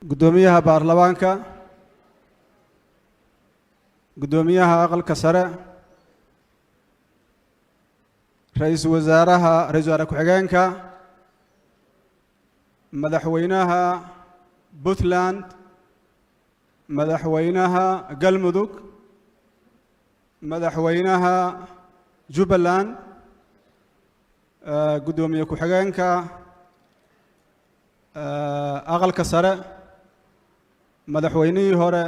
Guddoomiyaha baarlamaanka, guddoomiyaha aqalka sare, ra-iisul wasaaraha, ra-isul wasaare ku-xigeenka, madaxweynaha Puntland, madaxweynaha Galmudug, madaxweynaha Jubbaland, guddoomiye ku-xigeenka aqalka sare, madaxweynihii hore,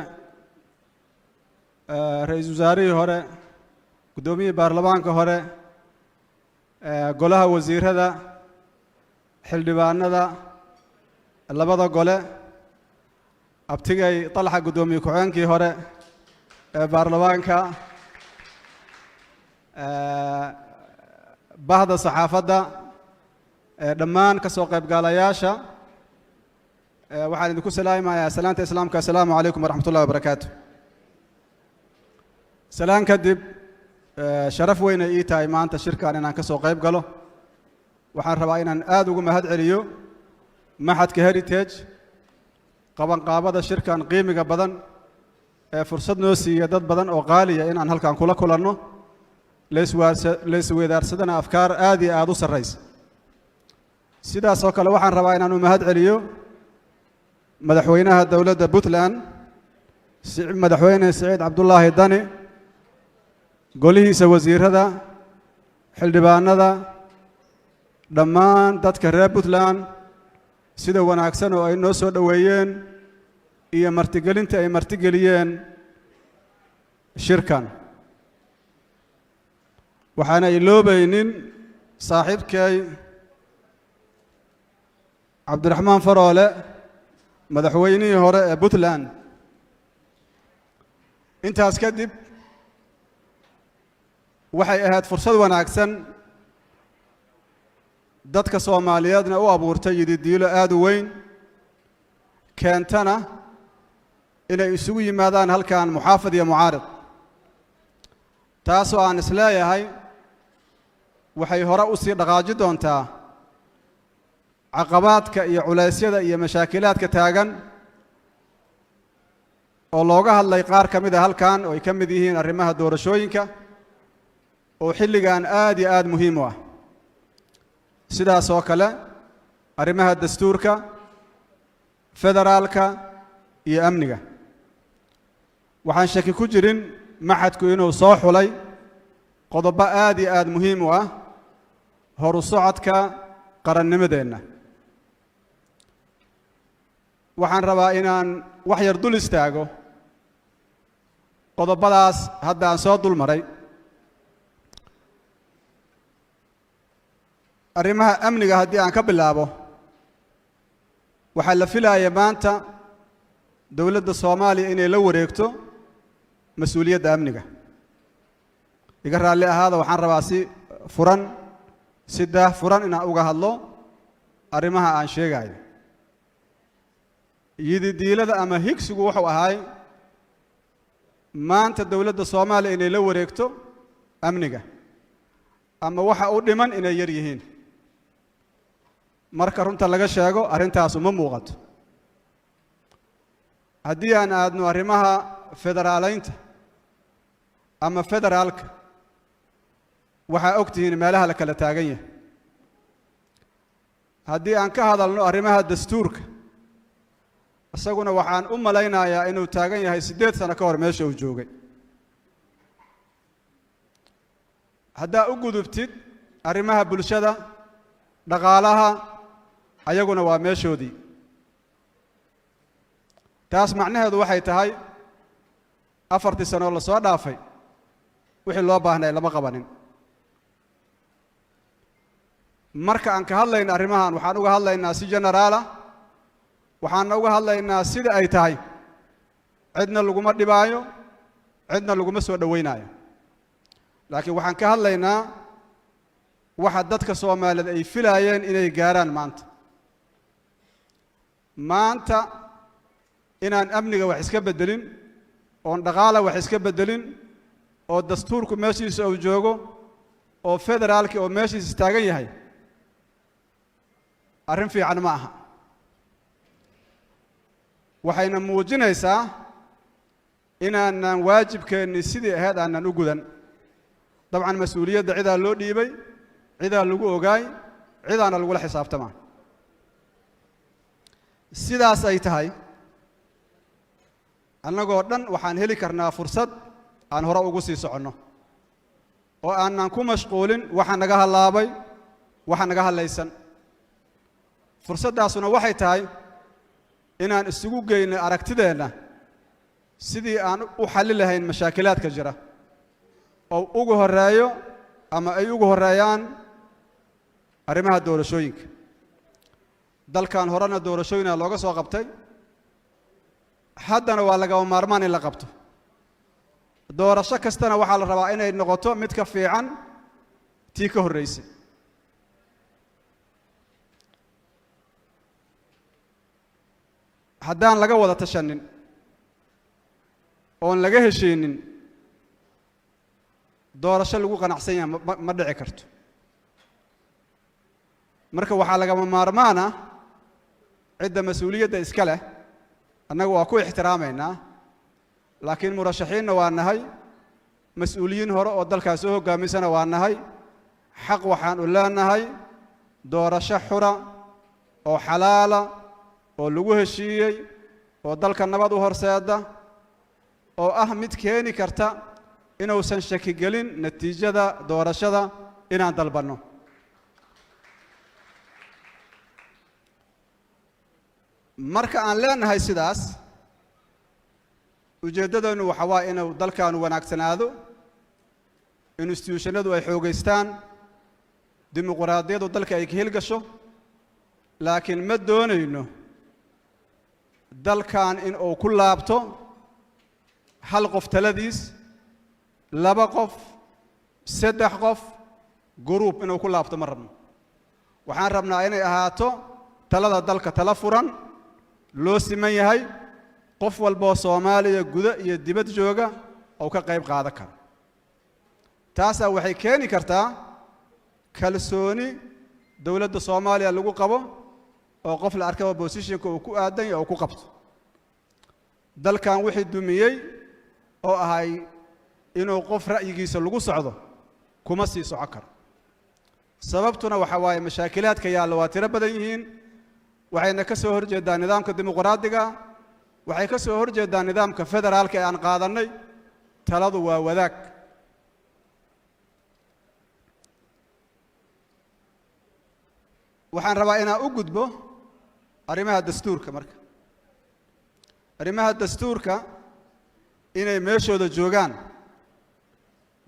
ra-iisul wasaarihii hore, guddoomiyihii baarlamaanka hore, golaha wasiirada, xildhibaanada labada gole, abtigay Talxa, guddoomiye ku-xigeenkii hore ee baarlamaanka, bahda saxaafadda, dhammaan ka soo qaybgaalayaasha, waxaan idinku salaamayaa salaanta Islaamka. Assalaamu calaykum waraxmat ullahi wabarakaatu. Salaan kadib, sharaf weyn ay ii tahay maanta shirkan inaan ka soo qayb galo. Waxaan rabaa inaan aad ugu mahad celiyo Machadka Heritage qabanqaabada shirkan qiimiga badan ee fursad noo siiya dad badan oo qaaliya inaan halkan kula kulanno, laisweydaarsadana afkaar aad iyo aad u sarraysa. Sidaas oo kale waxaan rabaa inaan u mahad celiyo madaxweynaha dowladda Puntland, Madaxweyne Siciid Cabdulaahi Dani, golihiisa wasiirada, xildhibaanada, dhammaan dadka reer Puntland sida wanaagsan oo ay noo soo dhoweeyeen iyo martigelinta ay martigeliyeen shirkan. Waxaana iloobaynin saaxiibkay Cabdiraxmaan Faroole, madaxweynihii hore ee Puntland. Intaas kadib, waxay ahayd fursad wanaagsan, dadka Soomaaliyeedna u abuurtay yididiilo aad u weyn, keentana inay isugu yimaadaan halkan muxaafid iyo mucaarid, taasoo aan isleeyahay waxay hore u sii dhaqaaji doontaa caqabaadka iyo culeysyada iyo mashaakilaadka taagan oo looga hadlay qaar ka mid a halkan, oo ay ka mid yihiin arrimaha doorashooyinka oo xilligan aad iyo aad muhiim u ah, sidaas oo kale arrimaha dastuurka, federaalka iyo amniga. Waxaan shaki ku jirin machadku inuu soo xulay qodobo aad iyo aad muhiim u ah horu socodka qarannimadeenna. Waxaan rabaa inaan wax yar dul istaago qodobadaas hadda aan soo dul maray. Arrimaha amniga haddii aan ka bilaabo, waxaa la filaaya maanta dowladda Soomaaliya inay la wareegto mas-uuliyadda amniga. Iga raalli ahaada, waxaan rabaa si furan, si daah furan inaan uga hadlo arrimaha aan sheegayo. Yididiilada ama higsigu wuxuu ahaay maanta dowladda Soomaaliya inay la wareegto amniga ama waxa u dhiman inay yar yihiin. Marka runta laga sheego, arrintaas uma muuqato. Haddii aan aadno arrimaha federaalaynta ama federaalka, waxaa og tihiin meelaha la kala taagan yahay. Haddii aan ka hadalno arrimaha dastuurka, isaguna waxaan u malaynayaa inuu taagan yahay 8 sano ka hor meesha uu joogay. Haddaa u gudubtid arrimaha bulshada, dhaqaalaha, ayaguna waa meeshoodii. Taas macnaheedu waxay tahay 4tii sanoo lasoo dhaafay wixii loo baahnay lama qabanin. Marka aan ka hadlayna arrimahan, waxaan uga hadlaynaa si generaala, waxaana uga hadlaynaa sida ay tahay. Cidna laguma dhibaayo, cidna laguma soo dhoweynaayo, laakiin waxaan ka hadlaynaa waxa dadka Soomaaliyeed ay filaayeen inay gaaraan maanta. Maanta inaan amniga wax iska beddelin, oon dhaqaala wax iska beddelin, oo dastuurku meeshiisa uu joogo, oo federaalki oo meeshiisa taagan yahay, arrin fiican ma aha. Waxayna muujinaysaa inaanan waajibkeennii sidii ahayd aanan u gudan. Dabcan mas-uuliyadda cidaa loo dhiibay, cidaa lagu ogaay, cidaana lagula xisaabtamaa. Sidaas ay tahay, annagoo dhan waxaan heli karnaa fursad aan hore ugu sii soconno oo aanan ku mashquulin waxa naga hallaabay, waxa naga hadlaysan. Fursaddaasuna waxay tahay inaan isugu geyno aragtideenna sidii aan u xalli lahayn mashaakilaadka jira oo ugu horreeyo ama ay ugu horreeyaan arrimaha doorashooyinka dalkan. Horena doorashooyina looga soo qabtay, haddana waa lagama maarmaan in la qabto. Doorasho kastana waxaa la rabaa inay noqoto mid ka fiican tii ka horreysay. Haddaan laga wada tashanin oon laga hesheenin, doorasho lagu qanacsan yahay ma dhici karto. Marka waxaa lagama maarmaan ah cidda mas-uuliyadda iska leh, annagu waa ku ixtiraamaynaa, laakiin murashaxiinna waa nahay, mas-uuliyiin hore oo dalkaas soo hoggaamisana waa nahay. Xaq waxaan u leenahay doorasho xura oo xalaala oo lagu heshiiyey oo dalka nabad u horseeda oo ah mid keeni karta inuusan shakigelin natiijada doorashada inaan dalbanno. Marka aan leenahay sidaas, ujeeddadeennu waxa waa inuu dalkaanu wanaagsanaado, instituushanadu ay xoogaystaan, dimuquraadiyadu dalka ay ka hilgasho, laakiin ma doonayno dalkan in uu ku laabto hal qof taladiis, laba qof, saddex qof, guruub inuu ku laabto ma rabno. Waxaan rabnaa inay ahaato talada dalka tala furan, loo siman yahay, qof walboo Soomaaliya guda iyo dibad jooga oo ka qayb qaadan karo. Taasaa waxay keeni kartaa kalsooni dowladda Soomaaliya lagu qabo oo qof la arkaba bosishinka uu ku aadan yahay oo ku qabto. Dalkan wixii dumiyey oo ahay inuu qof ra'yigiisa lagu socdo kuma sii soco karo. Sababtuna waxa waaye mashaakilaadka yaalla waa tiro badan yihiin, waxayna ka soo horjeedaa nidaamka dimuqraadiga, waxay ka soo horjeedaa nidaamka federaalka ee aan qaadannay. Taladu waa wadaag. Waxaan rabaa inaan u gudbo arrimaha dastuurka. Marka arrimaha dastuurka inay meeshooda joogaan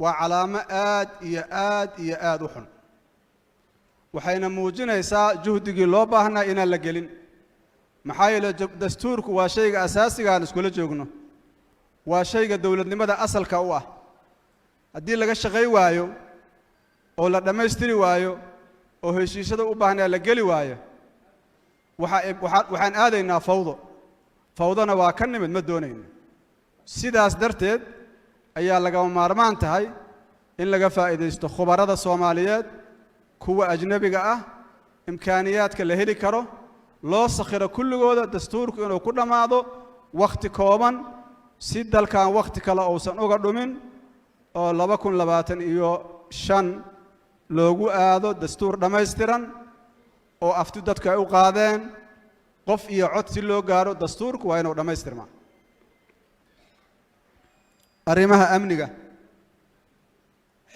waa calaamo aad iyo aad iyo aad u xun, waxayna muujinaysaa juhdigii loo baahnaa inaan la gelin. Maxaa yeele dastuurku waa shayga asaasiga aan iskula joogno, waa shayga dowladnimada asalka u ah. Haddii laga shaqay waayo oo la dhammaystiri waayo oo heshiisyada u baahnaa la geli waayo, waxaan aadaynaa fawdo. Fawdona waa ka nimid, ma doonayno. Sidaas darteed ayaa lagama maarmaan tahay in laga faa'iidaysto khubarada Soomaaliyeed, kuwa ajnebiga ah, imkaaniyaadka la heli karo loo sakhiro kulligooda dastuurku inuu ku dhammaado wakhti kooban, si dalkan wakhti kale uusan uga dhumin oo 2025 loogu aado dastuur dhammaystiran oo afti dadku ay u qaadeen, qof iyo cod si loo gaaro. Dastuurku waa inuu dhammaystirmaa. Arrimaha amniga,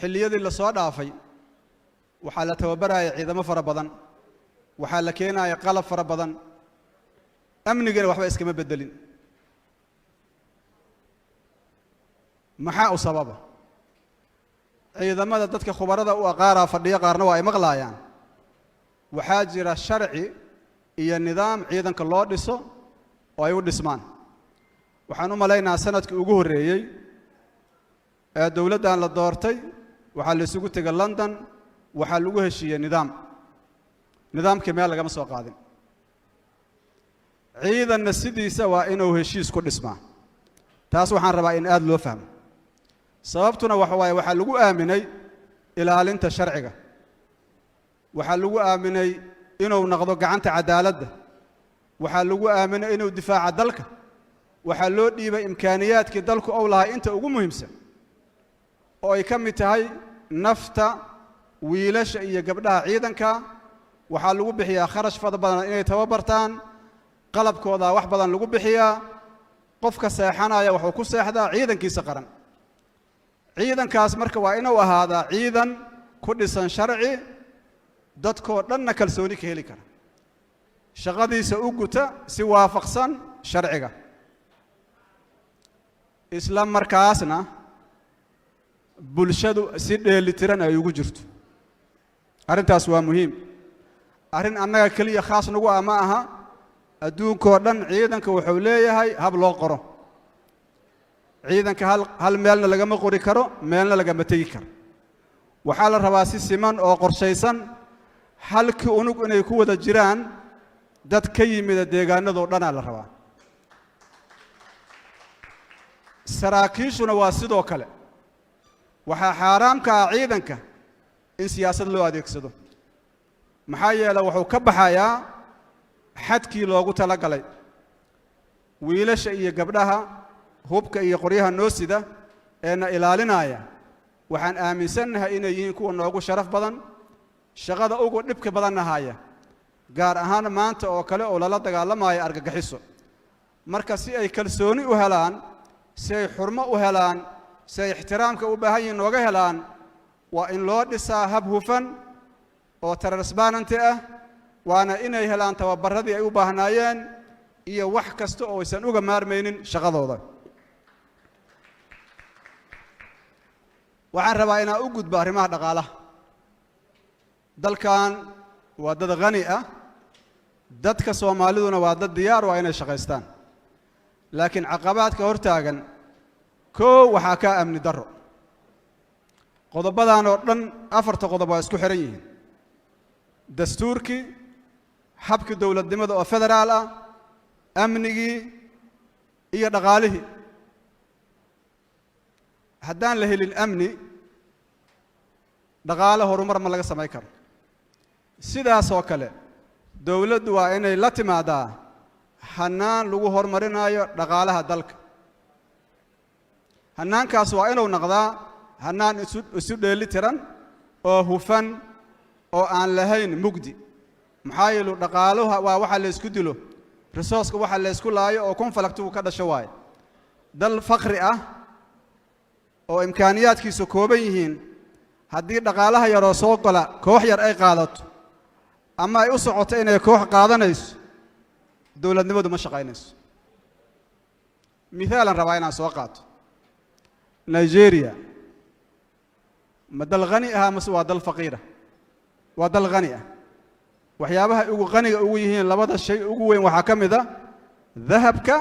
xilliyadii la soo dhaafay waxaa la tababaraya ciidamo fara badan, waxaa la keenaya qalab fara badan, amnigana waxba iskama beddelin. Maxaa u sababa? Ciidamada dadka khubarada u aqaaraa fadhiyo, qaarna waa ay maqlaayaan. Waxaa jira sharci iyo nidaam ciidanka loo dhiso oo ay u dhismaan. Waxaan u malaynahaa sanadkii ugu horreeyey ee dowladdan la doortay waxaa la isugu tegay London, waxaa lagu heshiiyey nidaam. Nidaamkii meel lagama soo qaadin. Ciidanna sidiisa waa inuu heshiis ku dhismaa. Taas waxaan rabaa in aada loo fahmo. Sababtuna waxa waaye waxaa lagu aaminay ilaalinta sharciga, waxaa lagu aaminay inuu noqdo gacanta cadaaladda, Waxaa lagu aaminay inuu difaaca dalka. Waxaa loo dhiibay imkaaniyaadkii dalku ou lahay inta ugu muhiimsan, oo ay ka mid tahay nafta wiilasha iyo gabdhaha ciidanka. Waxaa lagu bixiyaa kharash fara badan inay tababartaan, qalabkoodaa wax badan lagu bixiyaa. Qofka seexanaya wuxuu ku seexdaa ciidankiisa qaran. Ciidankaas marka waa inuu ahaadaa ciidan ku dhisan sharci, dadkoo dhanna kalsooni ka heli kara, shaqadiisa u guta si waafaqsan sharciga, isla markaasna bulshadu si dheelitiran ay ugu jirto. Arrintaas waa muhiim. Arrin annaga keliya khaas nagu ah ma aha. Adduunkoo dhan ciidanka wuxuu leeyahay hab loo qoro ciidanka. Hal meelna lagama qori karo, meelna lagama tegi karo. Waxaa la rabaa si siman oo qorshaysan halkii unug inay ku wada jiraan dad ka yimida deegaanadoo dhanaa la rabaa. Saraakiishuna waa sidoo kale. Waxaa xaaraamka ah ciidanka in siyaasad loo adeegsado, maxaa yeele wuxuu ka baxayaa xadkii loogu tala galay. Wiilasha iyo gabdhaha hubka iyo qoryaha noo sida ee na ilaalinaya, waxaan aaminsannahay inay yihiin kuwa noogu sharaf badan, shaqada ugu dhibka badanna haya, gaar ahaan maanta oo kale oo lala dagaalamayo argagixiso. Marka si ay kalsooni u helaan, si ay xurmo u helaan, si ay ixtiraamka u baahan yihiin nooga helaan, waa in loo dhisaa hab hufan oo transparent ah, waana inay helaan tababaradii ay u baahnaayeen iyo wax kasta oo aysan uga maarmaynin shaqadooda. Waxaan rabaa inaan u gudbo arrimaha dhaqaalaha. Dalkan waa dad khani ah, dadka Soomaaliduna waa dad diyaar waa inay shaqaystaan, laakiin caqabaadka hortaagan koo waxaa kaa amni darro. Qodobadan oo dhan, afarta qodob, waa isku xihan yihiin: dastuurkii, habkii dowladnimada oo federaal ah, amnigii iyo dhaqaalihii. Haddaan la helin amni, dhaqaale horumar ma laga samayn karo. Sidaasoo kale dowladdu waa inay la timaadaa hannaan lagu horumarinayo dhaqaalaha dalka. Hannaankaas waa inuu noqdaa hannaan isu dheeli tiran oo hufan oo aan lahayn mugdi, maxaa yeelu dhaqaaluha waa waxa la isku dilo, resourceka waxa la isku laayo oo conflictigu ka dhasho. Waaye dal faqri ah oo imkaaniyaadkiisu kooban yihiin, haddii dhaqaalaha yaroo soo gola koox yar ay qaadato ama ay u socoto inay koox qaadanayso, dowladnimadu ma shaqaynayso. Mithaalan rabaa inaan soo qaato: Nigeria ma dal khani ahaa mase waa dal faqiira? Waa dal khani ah. Waxyaabaha ugu qaniga ugu yihiin, labada shay ugu weyn, waxaa ka mid a dahabka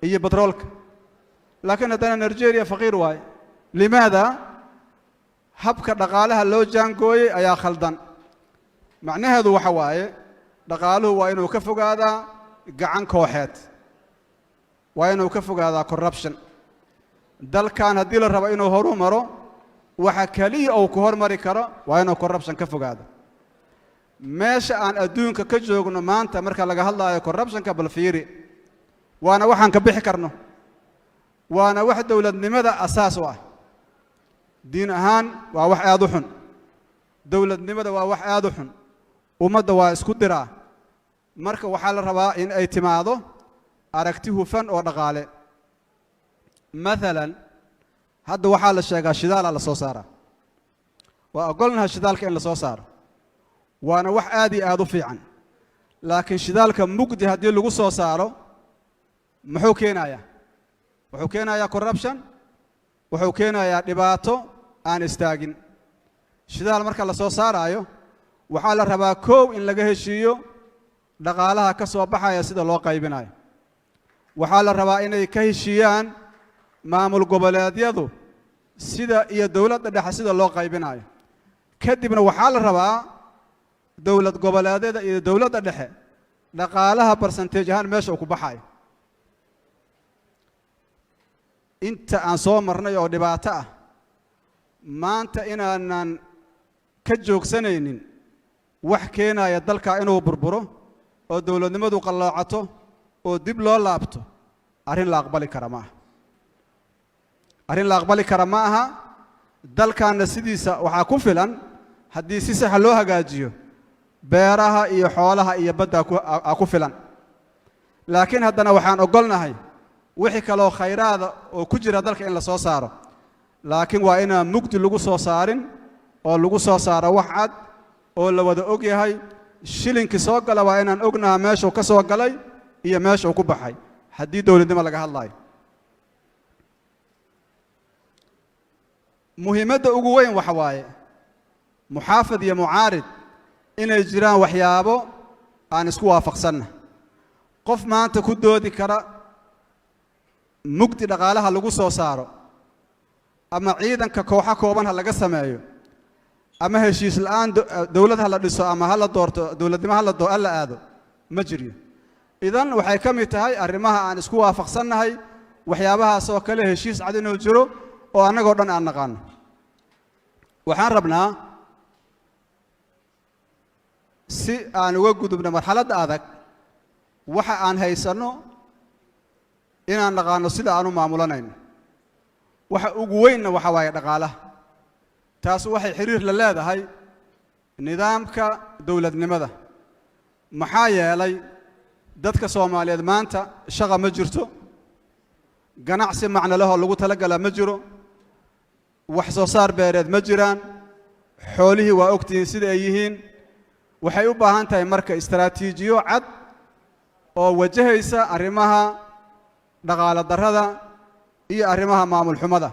iyo batroolka. Laakiin haddana Nigeria faqiir waaye. Limaada? Habka dhaqaalaha loo jaangooyey ayaa khaldan. Macnaheedu waxa waaye dhaqaaluhu waa inuu ka fogaadaa gacan kooxeed, waa inuu ka fogaadaa corruption. Dalkan haddii la rabo inuu horu maro, waxa keliya uu ku hormari karo waa inuu corruption ka fogaado. Meesha aan adduunka ka joogno maanta marka laga hadlaayo corruptionka, bal fiiri. Waana waxaan ka bixi karno, waana wax dowladnimada asaas u ah. Diin ahaan waa wax aad u xun, dowladnimada waa wax aad u xun, ummadda waa isku diraa. Marka waxaa la rabaa in ay timaado aragti hufan oo dhaqaale. Maalan hadda waxaa la sheegaa shidaalaa la soo saaraa. Waa ogolnaha shidaalka in la soo saaro, waana wax aad iyo aad u fiican, laakiin shidaalka mugdi haddii lagu soo saaro muxuu keenayaa? Wuxuu keenayaa corruption, wuxuu keenayaa dhibaato aan istaagin. Shidaal marka la soo saaraayo, waxaa la rabaa kow in laga heshiiyo dhaqaalaha ka soo baxaya sida loo qaybinayo. Waxaa la rabaa inay ka heshiiyaan maamul goboleedyadu sida iyo dowladda dhexe sida loo qaybinayo. Kadibna waxaa la rabaa dowlad goboleedyada iyo dowladda dhexe dhaqaalaha percentage ahaan meesha uu ku baxayo. Inta aan soo marnay oo dhibaato ah, maanta inaanan ka joogsanaynin wax keenaya dalka inuu burburo. oo dowladnimadu qalloocato oo dib loo laabto, arrin la aqbali kara ma aha, arrin la aqbali kara ma aha. Dalkanna sidiisa waxaa ku filan haddii si saxa loo hagaajiyo beeraha iyo xoolaha iyo badda aa ku filan. Laakiin haddana waxaan ogolnahay wixii kaloo khayraada oo ku jira dalka in la soo saaro, laakiin waa inaan mugdi lagu soo saarin oo lagu soo saaro wax cad oo la wada og yahay. Shilinkii soo gala waa inaan ognaha meeshuu ka soo galay iyo meeshuu ku baxay haddii dowladnimo laga hadlayo. Muhiimadda ugu weyn waxa waaye, muxaafid iyo mucaarid, inay jiraan waxyaabo aan isku waafaqsanna. Qof maanta ku doodi kara mugdi dhaqaalaha lagu soo saaro ama ciidanka kooxo kooban ha laga sameeyo ama heshiis la'aan dowlad ha la dhiso ama ha la doorto dowladnimo ha la aado, ma jiryo. Idan waxay ka mid tahay arrimaha aan isku waafaqsannahay waxyaabahaas oo kale, heshiis cad inuu jiro oo annagoo dhan aan naqaano. Waxaan rabnaa si aan uga gudubno marxaladda adag, waxa aan haysanno inaan naqaano sida aan u maamulanayno. Waxa ugu weynna waxa waaye dhaqaalaha. Taas waxay xiriir la leedahay nidaamka dowladnimada, maxaa yeelay dadka Soomaaliyeed maanta shaqa ma jirto, ganacsi macno lehoo lagu talagalaa ma jiro, wax soo saar beereed ma jiraan, xoolihii waa ogtihiin sida ay yihiin. Waxay u baahan tahay marka istaraatiijiyo cad oo wajahaysa arrimaha dhaqaalo darrada iyo arrimaha maamul xumada.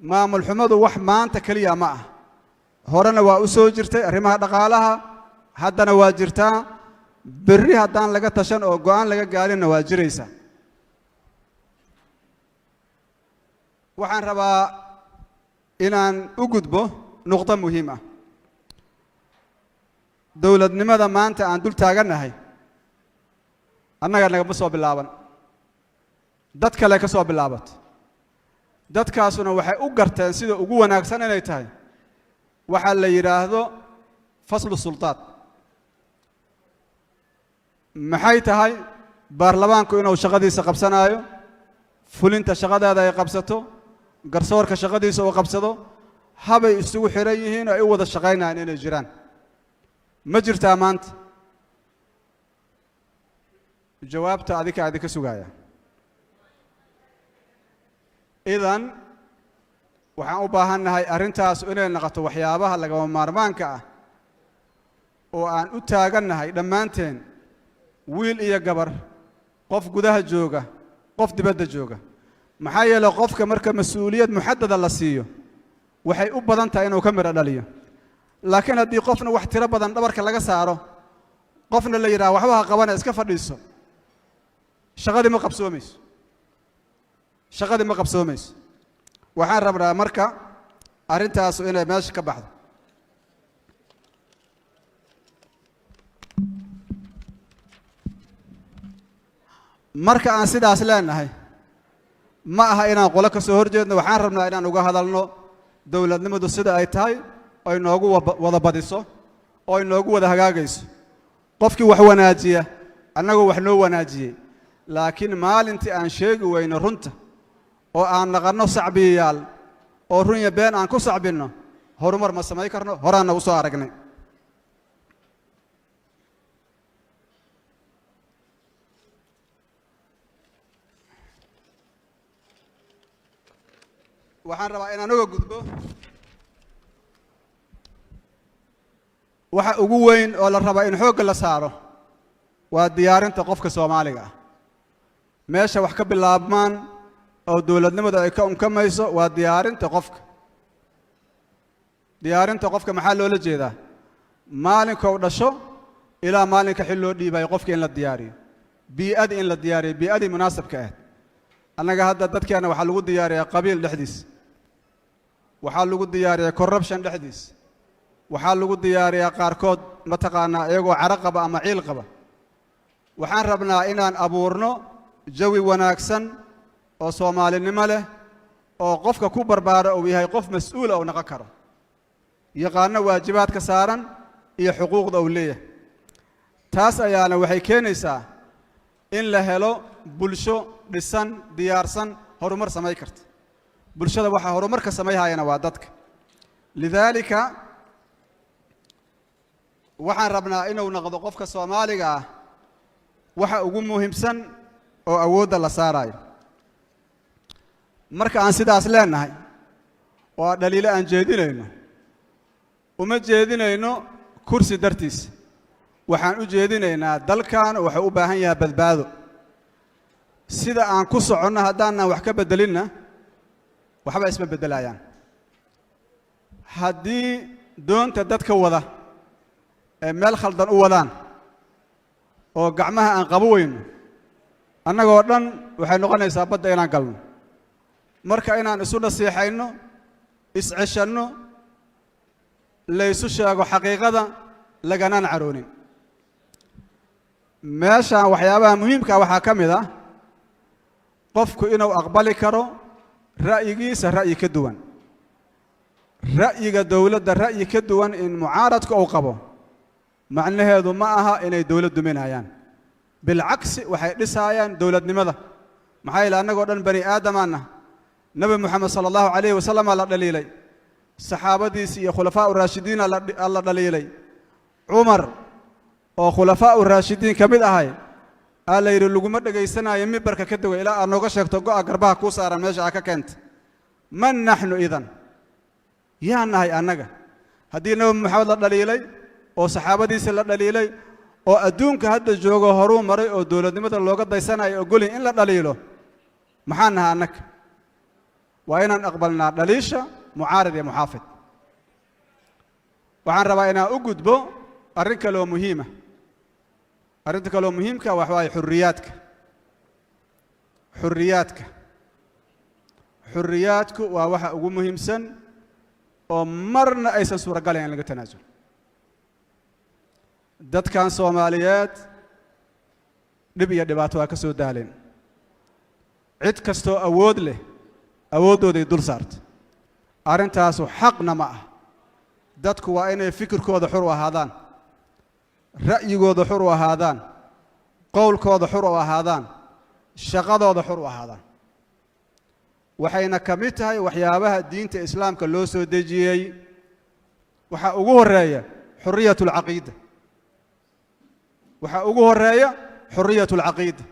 Maamul xumadu wax maanta keliya ma ah, horena waa u soo jirtay arrimaha dhaqaalaha, haddana waa jirtaa, berri haddaan laga tashan oo go'aan laga gaarinna waa jiraysaa. Waxaan rabaa inaan u gudbo nuqdo muhiim ah. Dowladnimada maanta aan dul taagannahay annaga nagama soo bilaaban, dad kale ka soo bilaabat. Dadkaasuna waxay u garteen sida ugu wanaagsan inay tahay waxaa la yidhaahdo faslu sultaat. Maxay tahay? Baarlamaanku inuu shaqadiisa qabsanaayo, fulinta shaqadeeda ay qabsato, garsoorka shaqadiisa uu qabsado, habay isugu xiran yihiin oo ay u wada shaqaynayaan inay jiraan. Ma jirtaa maanta? Jawaabta adika idinka sugaaya. Idan waxaan u baahannahay arrintaas inay noqoto waxyaabaha lagama maarmaanka ah oo aan u taagannahay dhammaanteen, wiil iyo gabar, qof gudaha jooga, qof dibadda jooga. Maxaa yeelay qofka marka mas-uuliyad muxadada la siiyo waxay u badan tahay inuu ka midho dhaliyo. Laakiin haddii qofna wax tiro badan dhabarka laga saaro, qofna la yidhaha waxba ha qabana, iska fadhiiso, shaqadii ma qabsoomayso, shaqadii ma qabsoomayso. Waxaan rabnaa marka arrintaasu inay meesha ka baxdo. Marka aan sidaas leenahay ma aha inaan qolo ka soo hor jeedno. Waxaan rabnaa inaan uga hadalno dowladnimadu sida ay tahay oy noogu wada badiso oo ay noogu wada hagaagayso. Qofkii wax wanaajiya annagoo wax noo wanaajiyey, laakiin maalintii aan sheegi weyno runta oo aan naqanno sacbiyayaal oo runya been aan ku sacbinno, horumar ma samayn karno. Horaanna u soo aragnay. Waxaan rabaa inaan uga gudbo waxa ugu weyn oo la rabaa in xoogga la saaro waa diyaarinta qofka Soomaaliga ah. Meesha wax ka bilaabmaan oo dowladnimadu ay ka unkamayso waa diyaarinta qofka. Diyaarinta qofka maxaa loola jeedaa? Maalinka uu dhasho ilaa maalinka xil loo dhiibayo qofka in la diyaariyo, bii'adii in la diyaariyo, bii'adii munaasabka ahayd. Annaga hadda dadkeena waxaa lagu diyaariyaa qabiil dhexdiis, waxaa lagu diyaariyaa corruption dhexdiis, waxaa lagu diyaariyaa qaarkood mataqaanaa iyagoo caro qaba ama ciil qaba. Waxaan rabnaa inaan abuurno jawi wanaagsan oo soomaalinimo leh oo qofka ku barbaara uu yahay qof mas-uula uu noqon karo, yaqaano waajibaadka saaran iyo xuquuqda uu leeyahay. Taas ayaana waxay keenaysaa in la helo bulsho dhisan, diyaarsan, horumar samay karta. Bulshada waxaa horumarka samayhayana waa dadka. Lidaalika waxaan rabnaa inuu noqdo qofka Soomaaliga ah waxa ugu muhiimsan oo awoodda la saarayo. Marka aan sidaas leenahay oo dhaliilo aan jeedinayno, uma jeedinayno kursi dartiis. Waxaan u jeedinaynaa dalkan wuxuu u baahan yahay badbaado. Sida aan ku soconno haddaanan wax ka beddelinna, waxba isma beddelayaan. Haddii doonta dadka wada ee meel khaldan u wadaan oo gacmaha aan qabo weyno, annagoo dhan waxay noqonaysaa badda inaan galno. Marka inaan isu nasiixayno, isceshanno, laysu sheego xaqiiqada, laganaan caroonin. Meeshaan waxyaabaha muhiimkaa waxaa ka mid ah qofku inuu aqbali karo ra'yigiisa ra'yi ka duwan, ra'yiga dowladda ra'yi ka duwan in mucaaradka uu qabo. Macnaheedu ma aha inay dowlad duminayaan, bilcagsi, waxay dhisaayaan dowladnimada. Maxaa yeele annagoo dhan bani aadamaana. Nebi Moxamed sala Allahu calayhi wasalama la dhaliilay, saxaabadiisii iyo khulafaa raashidiina la dhaliilay. Cumar oo khulafaa raashidiin ka mid ahay aa la yidhi, "Laguma dhegaysanaayo, mimbarka ka dego ilaa aad nooga sheegto go'a garbaha kuu saaran meesha aa ka keenta." Man naxnu idan? Yaa nahay annaga haddii Nebi Moxamed la dhaliilay oo saxaabadiisa la dhaliilay oo adduunka hadda joogo horuu maray oo dowladnimada looga daysanayo ogolin in la dhaliilo? Maxaan nahay annaga? Waa inaan aqbalnaa dhaliisha mucaarid iyo muxaafid. Waxaan rabaa inaan u gudbo arrin kaleoo muhiima. Arrinta kaleoo muhiimka wax waaye xurriyaadka. Xurriyaadku waa waxa ugu muhiimsan oo marna aysan suuragalayn in laga tanaasulo. Dadkan Soomaaliyeed dhib iyo dhibaato waa ka soo daaleen. Cid kastoo awood leh awooddooday dul saarta. Arrintaasu xaqna ma ah. Dadku waa inay fikirkooda xur u ahaadaan, ra'yigooda xur u ahaadaan, qowlkooda xur u ahaadaan, shaqadooda xur u ahaadaan. Waxayna ka mid tahay waxyaabaha diinta Islaamka loo soo dejiyey. Waxaa ugu horeeya xuriyat alcaqiida. Waxaa ugu horeeya xuriyat alcaqiida,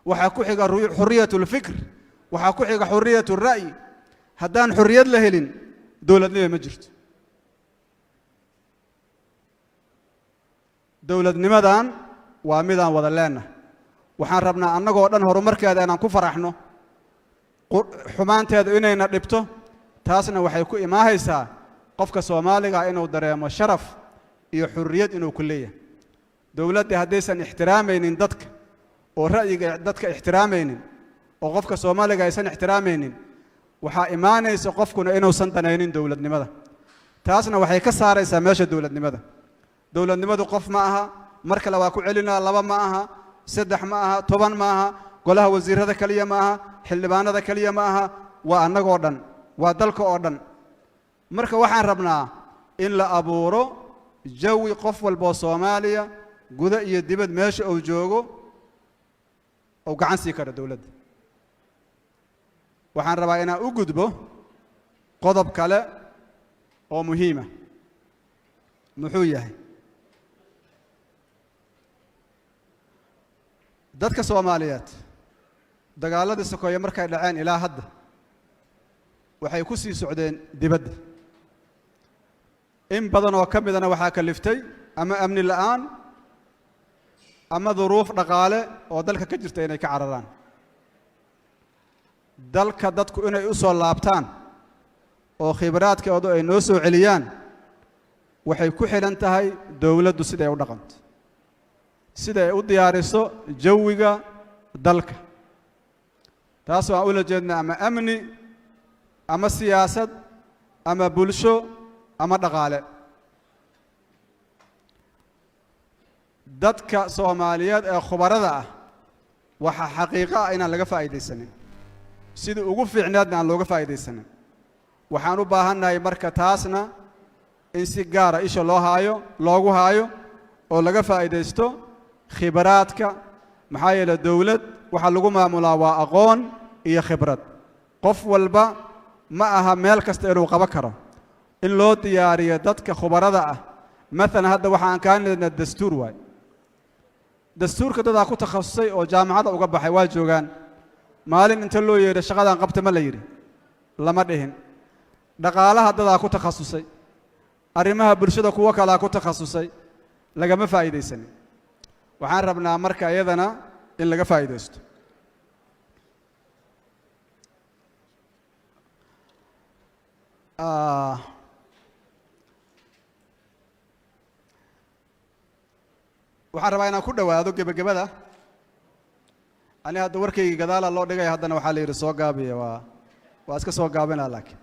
waxaa ku xiga xuriyat alfikr, waxaa ku xiga xuriyat alra'yi. Haddaan xurriyad la helin, dowladnimo ma jirto. Dowladnimadan waa midaan wada leenahay. Waxaan rabnaa annagoo dhan horumarkeeda inaan ku faraxno, xumaanteedu inayna dhibto. Taasna waxay ku imaahaysaa qofka Soomaaliga inuu dareemo sharaf iyo xurriyad inuu ku leeyahay dowladda. Haddaysan ixtiraamaynin dadka oo ra'yiga dadka ixtiraamaynin oo qofka Soomaaliga aysan ixtiraamaynin, waxaa imaanaysa qofkuna inuusan danaynin dowladnimada. Taasna waxay ka saaraysaa meesha dowladnimada. Dowladnimadu qof ma aha. Mar kale waa ku celinaa: laba ma aha, saddex ma aha, 10 ma aha, golaha wasiirada keliya ma aha, xildhibaanada keliya ma aha. Waa annagoo dhan, waa dalka oo dhan. Marka waxaan rabnaa in la abuuro jawi qof walboo Soomaaliya guda iyo dibad meesha uu joogo uu gacan sii karo dowladda. Waxaan rabaa inaan u gudbo qodob kale oo muhiima. Muxuu yahay? Dadka Soomaaliyeed dagaaladii sokeeye markay dhaceen ilaa hadda waxay ku sii socdeen dibadda. In badan oo ka midana waxaa kaliftay ama amni la'aan ama duruuf dhaqaale oo dalka ka jirta inay ka cararaan dalka. Dadku inay u soo laabtaan oo khibraadkoodu ay noo soo celiyaan waxay ku xidhan tahay dowladdu siday u dhaqanto, sida ay u diyaariso jawiga dalka. Taas waan ula jeednaa ama amni ama siyaasad ama bulsho ama dhaqaale. Dadka Soomaaliyeed ee khubarada ah waxaa xaqiiqo ah inaan laga faa'iidaysanin sidii ugu fiicnaadna aan looga faa'iidaysanin. Waxaan u baahannahay marka taasna in si gaara isha loo haayo, loogu haayo oo laga faa'iidaysto. Khibraadka, maxaa yeele dowlad waxaa lagu maamulaa waa aqoon iyo khibrad. Qof walba ma aha meel kasta inuu qabo karo. In loo diyaariyo dadka khubarada ah. Maalan, hadda waxa aan kaa nidna dastuur waay. Dastuurka dadaa ku takhasusay oo jaamacadda uga baxay waa joogaan. Maalin inta loo yeedho shaqadan qabta ma la yidhi? Lama dhihin. Dhaqaalaha dadaa ku takhasusay, arrimaha bulshada kuwo kalaa ku takhasusay, lagama faa'iidaysanin. Waxaan rabnaa marka iyadana in laga faa'iidaysto. Waxaan rabaa inaan ku dhowaado gebagabada. Ani hadda warkayga gadaala loo dhigay, haddana waxaa la yidhi soo gaabiya. Waa iska soo gaabinaa, laakiin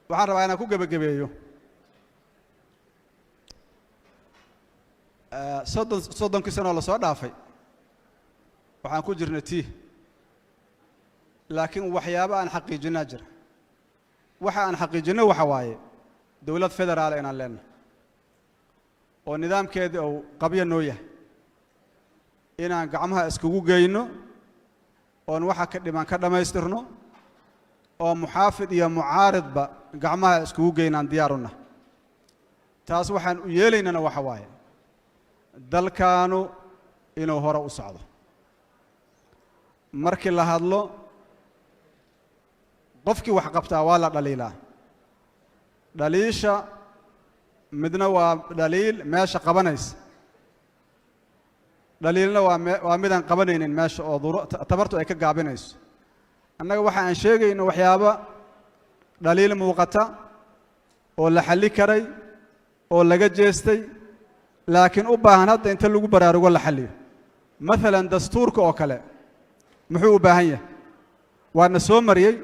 waxaan rabaa inaan ku gebagabeeyo 30-kii sanoo lasoo dhaafay waxaan ku jirnay tii, laakiin waxyaabo aan xaqiijinaa jira. Waxa aan xaqiijinno waxa waaye dowlad federaala inaan leenahay oo nidaamkeedii uu qabyo noo yahay, inaan gacmaha iskugu geyno oon waxa ka dhiman ka dhammaystirno, oo muxaafid iyo mucaaridba gacmaha iskugu geynaan diyaar u nahay. Taas waxaan u yeelaynana waxa waaye dalkaanu inuu hore u socdo. Markii la hadlo, qofkii wax qabtaa waa la dhaliilaa. Dhaliisha midna waa dhaliil meesha qabanaysa, dhaliilna waa midaan qabanaynin meesha oo tabartu ay ka gaabinayso. Annaga waxa aan sheegayno waxyaabo dhaliil muuqata oo la xalli karay oo laga jeestay, laakiin u baahan hadda inta lagu baraarugo la xalliyo. Maalan, dastuurka oo kale muxuu u baahan yahay? Waana soo mariyey.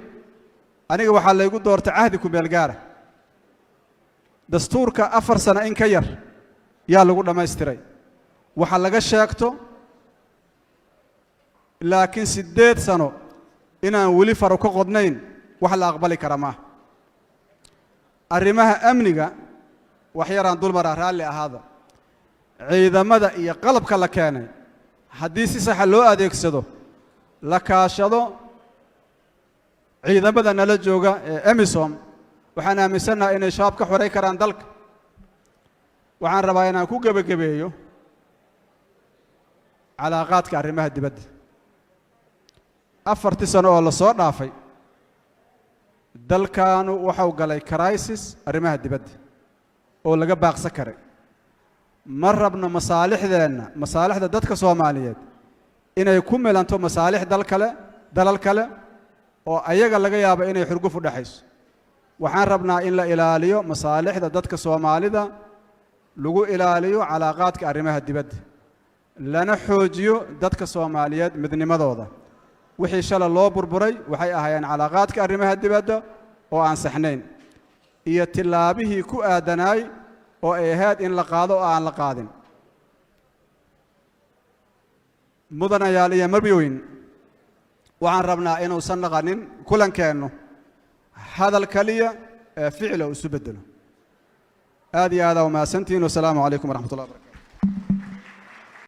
Aniga waxaa laygu doortay cahdi ku meel gaara. Dastuurka 4 sano in ka yar yaa lagu dhammaystiray waxa laga sheegto, laakiin 8 sano inaan weli faro ka qodnayn wax la aqbali kara maaha. Arrimaha amniga wax yaraan dulmaraa, raalli ahaada. Ciidamada iyo qalabka la keenay haddii si saxa loo adeegsado, la kaashado ciidamada nala jooga ee AMISOM, waxaan aaminsannahay inay Shabaab ka xoray karaan dalka. Waxaan rabaa inaan ku gebagabeeyo calaaqaadka arrimaha dibadda. 4-tii sano oo la soo dhaafay dalkaanu waxau galay crisis arrimaha dibadda oo laga baaqsan karay. Ma rabno masaalixdeenna, masaalixda dadka Soomaaliyeed inay ku milanto masaalix dal kale, dalal kale oo ayaga laga yaabo inay xurguf u dhexayso. Waxaan rabnaa in la ilaaliyo masaalixda dadka Soomaalida, lagu ilaaliyo calaaqaadka arrimaha dibadda, lana xoojiyo dadka Soomaaliyeed midnimadooda. Wixii shala loo burburay waxay ahaayeen calaaqaadka arrimaha dibadda oo aan saxnayn iyo tillaabihii ku aadanaay oo ay ahayd in la qaado oo aan la qaadin. Mudanayaal iyo marbiweyn, waxaan rabnaa inuusan dhaqanin kulankeennu hadal kaliya ee ficila isu beddelo. Aad iyo aadaa umahadsantihiin. Wasalaamu calaykum waraxmat ullah barakatu.